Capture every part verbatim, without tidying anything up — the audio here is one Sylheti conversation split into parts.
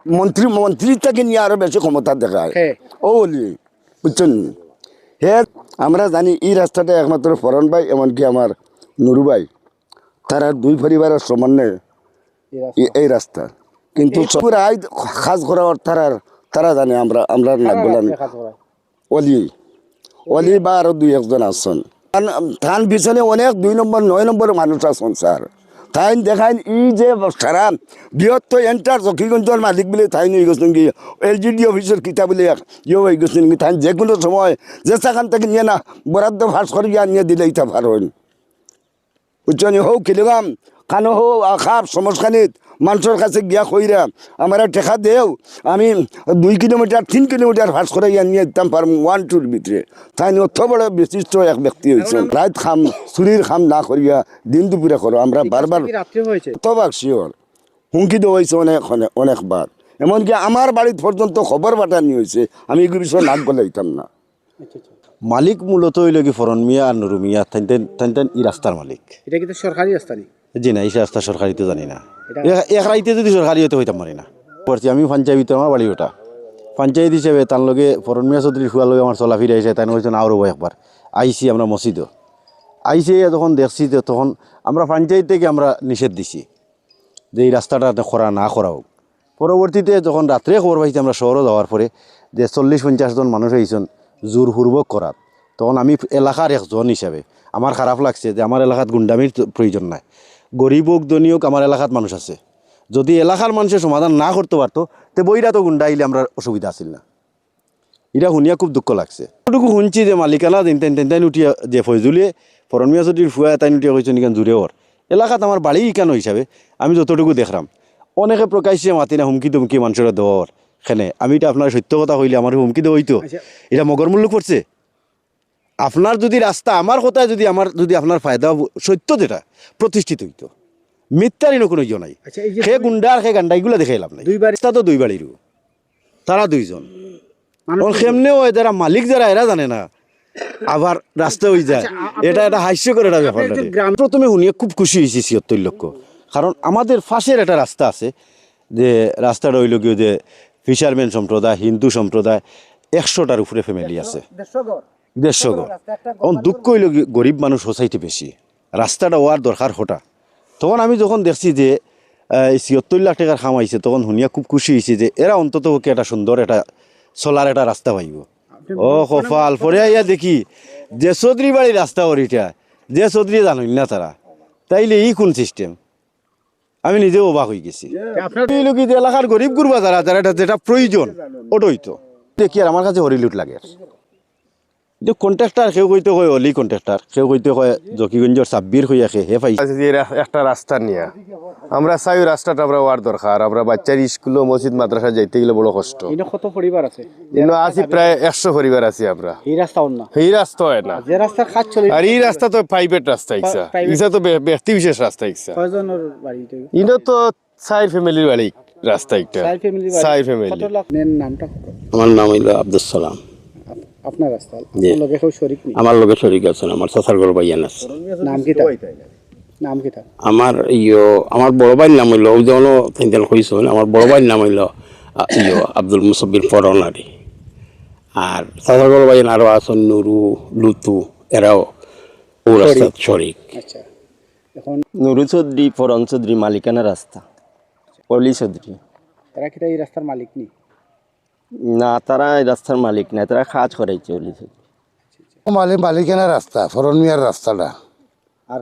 মন্ত্রী, মন্ত্রী থাকি নিয়া আরো বেশি ক্ষমতা দেখায়। হে। ও অলি, বুঝছইন নি? হে, আমরা জানি ই রাস্তাটা একমাত্র ফরন ভাই, এমনকি আমার নুরু ভাই, তারার দুই পরিবারর সমন্বয়ে এই রাস্তা। এই, এই রাস্তা। কিন্তু এই সব রাইত কাজ করা অর তারার, তারা জানে, আমরা, আমরা কারা নাকগুলান রাত্রে কাজ করায়? অলি, অলি বা আরো দুই একজন আছইন। তান, তান পিছনে অনেক দুই নম্বর, নয় নম্বর মানুষ আছইন, স্যার। তাইন দেখাইন ই যে সারা বৃহত্ত এন্টার জকিগঞ্জর মালিক বুলে তাইন অইগেছইন কি, এলজিডি অফিসর কিতা বুলে এক ইয়ে অইগেছইন কি, তাইন যেকুনু সময় যে যেখান থাকি নিয়া না বরাদ্দ পাস করিয়া আনিয়া দিলাইতা পারইন। বুঝছো নি? হউ কিলগাম, কানো হউ, আ, খাপ সমস্যা নেই, মানষর কাছে গিয়া কইরা, আমারে টেকা দেও, আমি দুই কিলোমিটার, তিন কিলোমিটার পাস করাইয়া নিয়া দিতাম পারমু ওয়ান টুর ভিতরে। তাইন অত বড় বিশিষ্ট এক ব্যক্তি অইছইন। রাইত কাম, চুরির কাম না করিয়া দিন দুপুরে করো। আমরা বারবার কি রাত্রে হয়েছে? শতভাগ sure। হুমকি দেওয়া অইছে অনেক, অনেক, অনেকবার। এমনকি আমার বাড়িত পর্যন্ত খবর পাঠানি অইছে, আমি এগুর বিষয়ে নাক গলাইতাম না। আচ্ছা, আচ্ছা। মালিক মূলত অইলো কি ফরন মিয়া আর নুরু মিয়া, তাইন তাইন, তাইন তাইন ই রাস্তার মালিক। এটা কিন্তু সরকারি রাস্তা নি? জি না, ই রাস্তা সরকারি তো জানি না। এটা এক, এক রাইতে যদি সরকারি অইতো অইতাম পারি না। পড়ছি আমি পঞ্চায়েত ভিতরে, আমার বাড়ি ওটা। পঞ্চায়েত হিসাবে তার লগে ফরন মিয়া চৌধুরীর ফুয়ার লগে আমার চলাফিরা অইছে, তাইন কইছইন আও রবো একবার। আইছি আমরা মসজিদও। আইছি আইয়া যখন দেখছি যে তখন আমরা পঞ্চায়েত থাকি আমরা নিষেধ দিছি যে ই রাস্তাটা যাতে করা না করা হোক। পরবর্তীতে যখন রাত্রে খবর পাইছি আমরা শহরও যাওয়ার পরে যে চল্লিশ পঞ্চাশ জন মানুষ আইছইন জোরপূর্বক করাত, তখন আমি এলাকার একজন হিসাবে আমার খারাপ লাগছে যে আমার এলাকাত গুন্ডামির তো প্রয়োজন নাই। গরিব হোক, ধনী হোক, আমার এলাকাত মানুষ আছে। যদি এলাকার মানুষে সমাধান না করতো পারতো, তে বইরা তো গুন্ডা আইলে আমরার অসুবিধা আছিল না। ইটা হুনিয়া খুব দুঃখ লাগছে। যতটুকু হুনছি যে মালিকানা দিন তাইন, তাইন, তাইন উঠিয়া যে ফয়জুলে, ফরন মিয়া চৌধুরীর ফুয়া তাইন উঠিয়া কইছইন ইখান জুড়ে ওর। এলাকাত আমার বাড়ি ইখান হিসাবে আমি যতটুকু দেখরাম, অনেকে প্রকাশ্যে মাতি না, হুমকি ধমকি মানষরে দেওয়া ওর। কেনে? আমি ইটা আপনারে সত্য কথা কইলে আমারে হুমকি দেওয়া অইতো? আচ্ছা। ইটা মগর মুল্লুক পড়ছে? আপনার যদি রাস্তা, আমার কথায় যদি আমার, যদি আপনার ফায়দা অইবো, সত্য যেটা, প্রতিষ্ঠিত অইতো। মিথ্যার ইনো কুনু ইয়ে নাই। আচ্ছা, এই যে কে দুই গুন্ডা আর কে গান্ডা, ইগুলা দেখাইয়া লাভ নাই। দুই বাড়ি রাস্তা তো দুই বাড়ির। তারা দুইজন। মানুষ অখন দুইজন। কেমনে অয়, যারা মালিক যারা, এরা জানে না, আবার রাস্তা অই যায়। আচ্ছা, আ-, আপনি এটা একটা হাস্যকর একটা আপনি ব্যাপার একজন নাকি? গ্রাম- প্রথমে হুনিয়া খুব খুশি অইছি ছিয়াত্তর লক্ষ, কারণ আমাদের পাশের একটা রাস্তা আছে, যে রাস্তাটা অইলো গিয়া যে ফিশারম্যান সম্প্রদায়, হিন্দু সম্প্রদায়, একশোটার উপরে ফ্যামিলি আছে। দেড়শো ঘর। দেড়শো ঘর। রাস্তা একটা ঘর অখন বানানো দুঃখ অইলো গি-, গরিব মানুষ সোসাইটি বেশি, রাস্তাটা অওয়ার দরকার হঠাৎ। তখন আমি যখন দেখছি যে, আহ, এই ছিয়াত্তর লাখ টেকার কাম আইছে, তখন হুনিয়া খুব খুশি অইছি যে এরা অন্তত পক্ষে একটা সুন্দর একটা চলার একটা রাস্তা পাইবো। আপনি ও মনে করেন কপাল, পরে আইয়া দেখি যে চৌধুরী বাড়ির রাস্তা ওর ইটা, যে চৌধুরী জানইন না তারা, তাইলে ই কুন সিস্টেম? আমি নিজেও অবাক অইগেছি। আপনার এই লোক যে এলাকার গরিব গুরবা যারা, যারা এটা যেটা প্রয়োজন, ওটাই তো। দেখি আর আমার কাছে হরিলুট লাগে। যে কন্ট্রাক্টর, কেউ কইতে কয় অলি কন্ট্রাক্টর, কেউ কইতে কয় জকিগঞ্জর সাব্বির কইয়া কে, হে পাইছে। আচ্ছা, যে রা-, একটা রাস্তা নিয়া। আমরা চাই ওই রাস্তাটা আমরা অওয়ার দরকার। আমরা বাচ্চার স্কুল, মসজিদ, মাদ্রাসা যাইতে গেলে বড় কষ্ট। ইনো কত পরিবার আছে? ইনো আছি প্রায় একশো পরিবার আছি আমরা। এই রাস্তা অর না? এই রাস্তা অয় না। যে রাস্তার কাজ চলে আর এই রাস্তা তো প্রাইভেট রাস্তা ইকসা। প্রাইভেট। ইকসা তো ব্য-, ব্যক্তি বিশেষ রাস্তা ইকসা। কয়জনের বাড়ি এটা? ইনো তো চাইর ফ্যামিলির বাড়ি রাস্তা একটা। চাইর ফ্যামিলির বাড়ি। চাইর ফ্যামিলি। কত লাখ? আপনার নামটা কত? আমার নাম অইলো আব্দুস সালাম। আপ-, আপনার রাস্তা? জি। আপনার লগে কেউ শরিক নি? আমার লগে শরিক আছে না, আমার চাচার ঘর ভাইয়ান আছে। নাম কিতা? নাম কিতা? আমার ইয়ো, আমার বড় ভাইর নাম অইলো, ওই যে অনো তিনজন কইছইন, আমার বড় ভাইর নাম অইলো, আ, ইয়ো, আব্দুল মুসব্বির ফরনারি। আর চাচার ঘর ভাইয়ান আরো আছইন নুরু, লুতু, এরাও ও রাস্তাত শরিক। আচ্ছা। এখন নুরু চৌধুরী, ফরন চৌধুরী মালিকানা রাস্তা, অলি চৌধুরী। তারা কিতা এই রাস্তার মালিক নি? না, তারা এই রাস্তার মালিক না, তারা কাজ করাইছে অলি চৌধুরী। মালি-, মালিকানা রাস্তা, ফরন মিয়ার রাস্তাটা। আর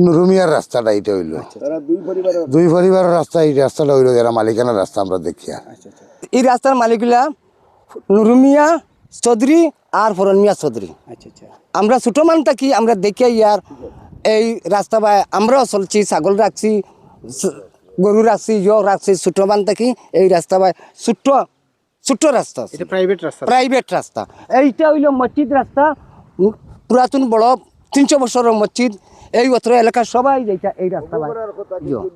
নুরু মিয়ার রাস্তাটা ইটা অইলো। আচ্ছা, আচ্ছা। দুই পরিবারর রাস্তা, এই রাস্তাটা অইলো যারা মালিকানা রাস্তা আমরা দেখিয়ার। আচ্ছা, আচ্ছা। এই রাস্তার মালিক অইলা নুরু মিয়া চৌধুরী আর ফরন মিয়া চৌধুরী। আচ্ছা, আচ্ছা। আমরা ছোট মান থাকি, আমরা দেখিয়া ইয়ার এই রাস্তা বায় আমরাও চলছি, ছাগল রাখছি, স-, গরু রাখছি, ইয়ো রাখছি, ছোট মান থাকি এই রাস্তা বায় ছোট্ট, ছোট্ট রাস্তা আছে। এটা প্রাইভেট রাস্তা? প্রাইভেট রাস্তা। এইটা অইলো মসজিদ রাস্তা, উম, পুরাতন বড় তিনশো বছরর মসজিদ। এই অত্র এলাকার সবাই যাইতা এই রাস্তা বায়। ইয়ো।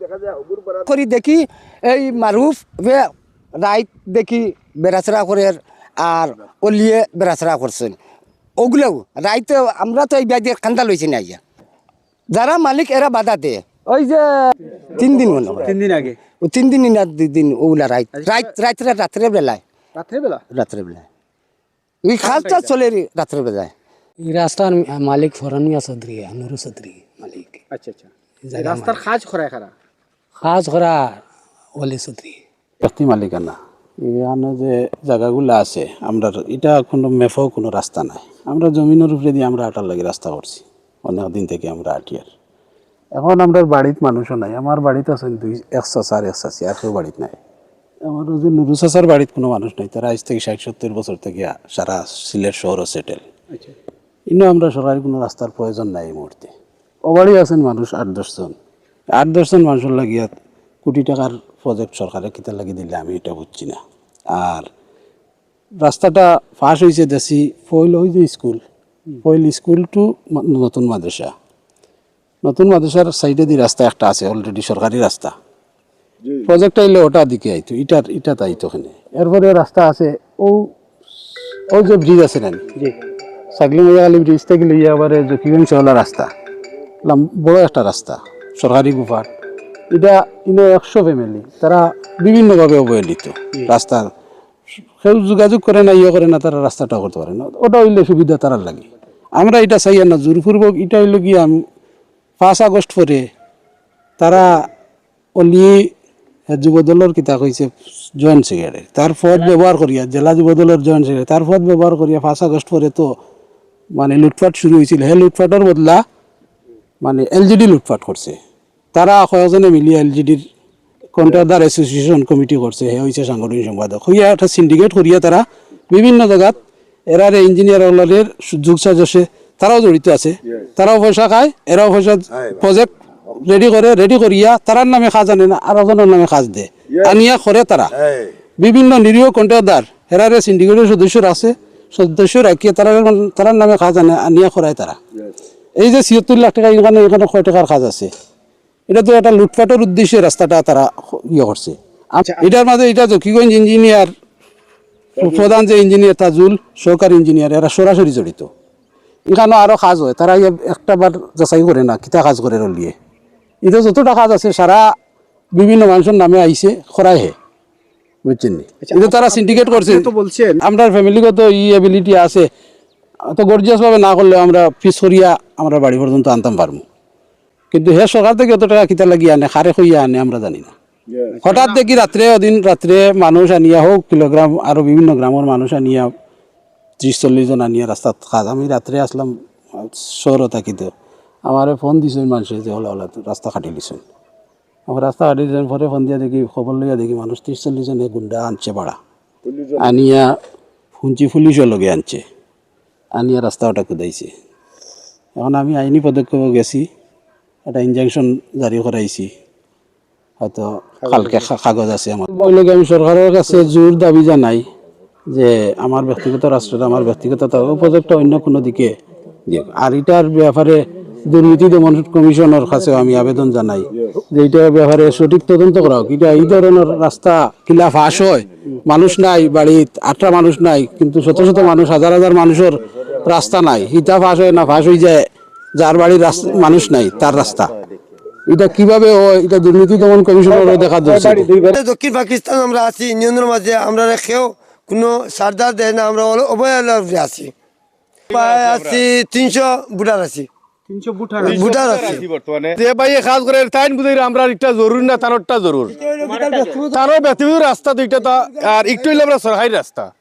করি দেখি এই মারুফ বে রাইত দেখি বেড়াচেরা করের আর অলিয়ে বেড়াচেরা করছইন। ওগুলাও রাইতে আমরা তো এই বায়দি কান্দা লইছি না আইয়া। যারা মালিক এরা বাধা দে। ওই যে তিন দিন মনে হয়। তিন দিন আগে। ও তিন দিন না দুই দিন ওলা রাইত, আচ্ছা। রাইত, রাত্রে, রাত্রে বেলায়। রাত্রে বেলা? রাত্রে বেলায়। এই কাজটা চলে রে রাত্রে বেলায়। এই রাস্তার মালিক ফরান মিয়া চৌধুরী, নুরু চৌধুরী মালিক। আচ্ছা, আচ্ছা। এই জায়গা রাস্তার মালিক। কাজ করায় কারা? কাজ করা অলি চৌধুরী। ব্যক্তি মালিকানা। এখানো যে জাগাগুলা আছে, আমরার ইটা কুনু ম্যাপও কুনু রাস্তা নাই। আমরা জমিনর উপরে দিয়া আমরা আটার লাগি রাস্তা করছি, অনেক দিন থাকি আমরা আটিয়ার। এখন আমরার বাড়িত মানুষও নাই। আমার বাড়িত আছইন দুই, এক চাচা আর এক চাচি, আর কেউ বাড়িত নাই। আমার ওই যে নুরু চাচার বাড়িত কুনু মানুষ নাই, তারা আইজ থাকি ষাইট সত্তইর বছর থাকি সারা সিলেট শহরো settle। আচ্ছা। ইনো আমরা সরকারি কুনু রাস্তার প্রয়োজন নাই এই মুহূর্তে। ও বাড়ি আছইন মানুষ আট দশ জন, আট দশ জন মানুষর লাগিয়া কুটি টেকার project সরকারে কিতার লাগি দিলে আমি ইটা বুঝছি না। আর রাস্তাটা পাশ অইছে দেখছি, ফইল অই যে স্কুল, ফইল স্কুল to মা-, নতুন মাদ্রাসা। নতুন মাদ্রাসার সাইডেদি রাস্তা একটা আছে already সরকারি রাস্তা। জি। Project আইলে ওটা দিকে আইতো, ইটার, ইটাত আইতো ওখানে। এরপরে রাস্তা আছে, ও, ও যে bridge আছে না, জি। ছাগলি মাইয়াখালী bridge থাকি লইয়া আবার এই জকিগঞ্জ ওলা রাস্তা, লাম-, বড় একটা রাস্তা, সরকারি গুফার। ইটা ইনো একশো family, তারা বিভিন্নভাবে অবহেলিত। জি। রাস্তার কেউ যোগাযোগ করে না, ইয়ে করে না, তারা রাস্তাটা করতে পারে না। ওটা অইলে সুবিধা তারার লাগি। আমরা ইটা চাইয়ার না, জোরপূর্বক। ইটা অইলো গিয়া আম-, পাঁচ আগস্ট পরে তারা অলি যুবদলর কিতা কইছে, joint secretary, তার পদ ব্যবহার করিয়া, জেলা যুবদলর joint secretary, তার পদ ব্যবহার করিয়া পাঁচ আগস্ট পরে তো মানে লুটপাট শুরু অইছিল। হে লুটপাটর বদলা মানে এলজিডি লুটপাট করছে। তারা কয়েকজনে মিলিয়া এলজিডির contractor association committee করছে, হে অইছে সাংগঠনিক সম্পাদক। অইয়া একটা syndicate করিয়া তারা বিভিন্ন জাগাত এরারে engineer অকলরে সুযোগ সাজসে তারাও জড়িত আছে। তারাও পয়সা খায়, এরাও পয়সা, project ready করে, ready করিয়া তারার নামে কাজ আনে না, আর একজনর নামে কাজ দেয়। আনিয়া করে তারা। বিভিন্ন নিরীহ contractor এরারে syndicateর সদস্য রাখছে, সদস্য রাখিয়া তারার, তারার নামে কাজ আনে, আনিয়া করায় তারা। এই যে ছিয়াত্তর লাখ টেকা এখানো, এখানো কয় টেকার কাজ আছে? ইটা তো একটা লুটপাটর উদ্দেশ্যে রাস্তাটা তারা ইয়ে করছে। আচ্ছা। ইটার মাঝে ইটা জকিগঞ্জ engineer, প্রধান যে engineer তাজুল, সহকারী engineer, এরা সরাসরি জড়িত। এখানো আরো কাজ অয়, তারা ইয়ে একটা বার যাচাই করে না, কিতা কাজ করে রলিয়ে। ইটা যতটা কাজ আছে, সারা বিভিন্ন মানুষর নামে আইছে, করায় হে, বুঝছইন নি? আচ্ছা, ইটা তারা আপনি, syndicate করছে। আপনি তো বলছেন। আমরার family গত ই ability আছে, তো gorgeous ভাবে না করলেও আমরা পিস করিয়া আমরা বাড়ি পর্যন্ত আনতাম পারমু। কিন্তু হে সরকার থাকি অত টেকা কিতা লাগি আনে, কারে কইয়া আনে, আমরা জানি না। হঠাৎ দেখি রাত্রে, ওদিন রাত্রে মানুষ আনিয়া, হউক কিলোগ্রাম, আরো বিভিন্ন গ্রামর মানুষ আনিয়া, ত্রিশ চল্লিশ জন আনিয়া রাস্তাত কাজ। আমি রাত্রে আছলাম, আহ, শহরো থাকিতে। আমারে ফোন দিছইন মানষে যে, "ওলা, ওলা, রাস্তা কাটি দিছইন।" আমার রাস্তা কাটি দিছইন, পরে ফোন দিয়া দেখি, খবর লইয়া দেখি, মানুষ ত্রিশ চল্লিশ জনে গুন্ডা আনছে ভাড়া। আনিয়া হুনছি পুলিশও লগে আনছে। আনিয়া রাস্তা ওটা কুদাইছে। এখন আমি আইনি পদক্ষেপও গেছি, একটা injunction জারি করাইছি। হয়তো কালকে কা-, কাগজ আছে আমার। ওই লগে আমি সরকারের কাছে জোর দাবি জানাই যে আমার ব্যক্তিগত রাস্তাটা, আমার ব্যক্তিগত তা-, উপযুক্ত অন্য কোনো দিকে দিক। আর এটার ব্যাপারে দুর্নীতি দমন কমিশনের কাছেও আমি আবেদন জানাই যে এটার ব্যাপারে সঠিক তদন্ত করা হোক। এটা এই ধরনের রাস্তা কিলা ফাঁস হয়, মানুষ নাই বাড়িত, আটটা মানুষ নাই, কিন্তু শত শত মানুষ, হাজার হাজার মানুষের রাস্তা নাই। ইটা ফাঁস হয় না, ফাঁস হয়ে যায় যার বাড়ির রাস-, মানুষ নাই, তার রাস্তা। এটা কিভাবে হয়, এটা দুর্নীতি দমন কমিশনেরও দেখা দরকার। দক্ষিণ পাকিস্তান আমরা আছি, ইউনিয়নের মাঝে আমরা কেউ কোনো সারদার দেয় না, আমরা অল-, অবহেলার উপরে আছি। প্রায় আছি তিনশো ভোটার আছি। তিনশো ভোটার? ভোটার আছি। বর্তমানে যে ভাইয়ে কাজ করে, তাইন বুঝাইরা আমরা একটা জরুরি না, তারটা জরুর। তারও ব্যক্তিগত রাস্তা দুইটা তা, আর একটু হইলে আমরা সরকারি রাস্তা।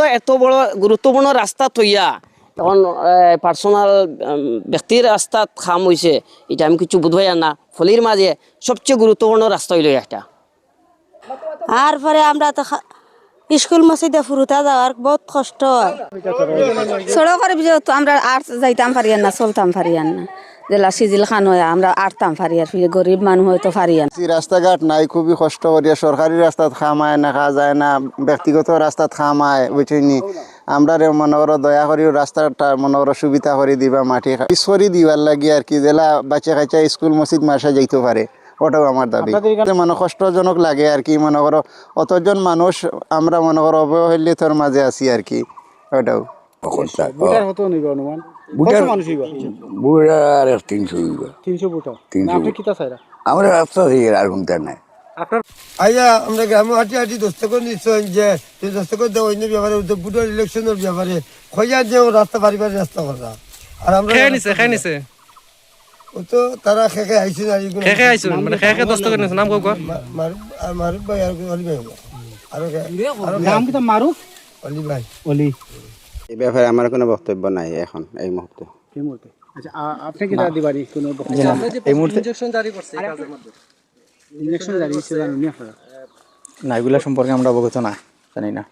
এত বড় গুরুত্বপূর্ণ রাস্তা থইয়া এখন, এ, personal, উম, ব্যক্তির রাস্তাত কাম হইছে, এটা আমি কিছু বুঝবাই আর না। ফলির মাঝে সবচেয়ে গুরুত্বপূর্ণ রাস্তা হইল একটা। আর পরে আমরা তো খা-, স্কুল মসজিদে ফুরুতা যাওয়ার বহুত কষ্ট হয়। সড়কর ভিতরে তো আমরা আর যাইতাম পারি আর না, চলতাম পারি আর না। যেলা সিজিল খান হয়, আমরা আটতাম পারি আর, ফিরে গরিব মানুষ হয়তো পারি আর না। রাস্তাঘাট নাই, খুবই কষ্ট করিয়া। সরকারি রাস্তাত কাম আয় না, কাজ আয় না, ব্যক্তিগত রাস্তাত কাম আয়, বুঝছইন নি? আমরারে মনে করো দয়া করিও রাস্তাটা মনে করো সুবিধা করি দিবা, মাটি খা-, পিস করি দিবার লাগি আর কি, যেলা বাচ্চা কাচ্চা স্কুল মসজিদ মাদ্রাসা যাইতো পারে, ওটাও আমার দাবি। আপনাদের এখানে মানে কষ্টজনক লাগে আর কি, মনে করো অতজন মানুষ আমরা মনে করো অবহেলিতর মাঝে আছি আর কি, ওটাও। ভোটার কত নিবে অনুমান? ভোটার কত মানুষ হইবা? ভোটার আর তিনশো হইবা। তিনশো ভোটার। তিনশো না, আপনি ভোটার। কিতা চাইরা? আমরা রাস্তা থেকে আর ঘুমতে নাই। আইয়া আমরা গ্রামে হাঁটি হাঁটি দস্তখত নিশ্চয় যে তুমি দস্তখত দেও অন্য ব্যাপারে, ওই তো ভোটের ইলেকশনের ব্যাপারে খোঁজা যে ও রাস্তা বাড়ি বাড়ি রাস্তা করলা। আর আমরা খে নিছে, খে নিছে। ও তো তারা খে খে আইছে না, এগুলো খে খে আইছে, মানে খে খে দস্তখত নিছে, নাম কও কর। মা- মারুফ, আ, মারুফ ভাই আর অলি ভাই হলো। আর খে- আর খে- নাম কিতা? মারুফ অলি ভাই। অলি। এই ব্যাপারে আমার কোনো বক্তব্য নাই এখন এই মুহূর্তে। এই মুহূর্তে। আচ্ছা, আ- আপনি কিতা দিবানি কোনো বক্তব্য? এই মুহূর্তে ইনজেকশন জারি করছে এই কাজের মধ্যে। ইলেকশন জারি হচ্ছে জানেন নি আপনারা? না, এগুলা সম্পর্কে আমরা অবগত না, জানি না।